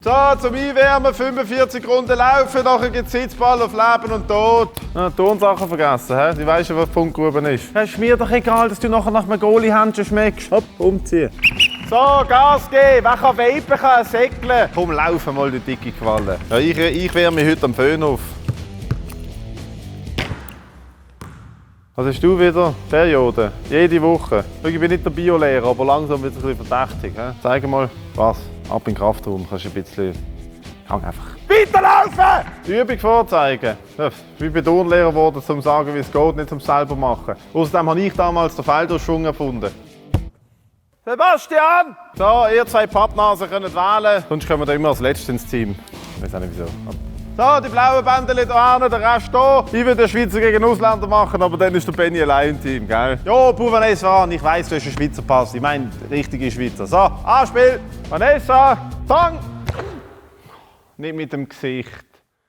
So, zum Einwärmen 45 Runden laufen, nachher gibt es Sitzball auf Leben und Tod. Ah, Turnsachen vergessen, hä? Du weißt ja, was die Funkgrube ist. Es ist mir doch egal, dass du nachher nach einem Goalie-Händchen schmeckst. Hopp, umziehen. So, Gas geben. Wer kann vapen, kann segeln. Komm, laufen mal, du dicke Qualle. Ja, ich wärme mich heute am Föhn auf. Was hast du wieder? Periode? Jede Woche? Ich bin nicht der Biolehrer, aber langsam wird es ein bisschen verdächtig. He? Zeig mal, was? Ab in den Kraftraum, kannst du ein bisschen... Hang einfach. Weiterlaufen! Die Übung vorzeigen. Ja, ich bin Turnlehrer geworden, um zu sagen, wie es geht, nicht zum selber machen. Außerdem habe ich damals den Feldausschwung erfunden. Sebastian! So, ihr zwei Pappnasen könnt wählen, sonst kommen wir immer als Letztes ins Team. Ich weiß auch nicht wieso. So, die blauen Bänder hier hinten, der Rest hier. Ich will den Schweizer gegen Ausländer machen, aber dann ist der Benny allein im Team, gell? Jo, Vanessa voran. Ich weiss, du hast einen Schweizer Pass. Ich meine, richtige Schweizer. So, Anspiel. Vanessa, Fang! Nicht mit dem Gesicht.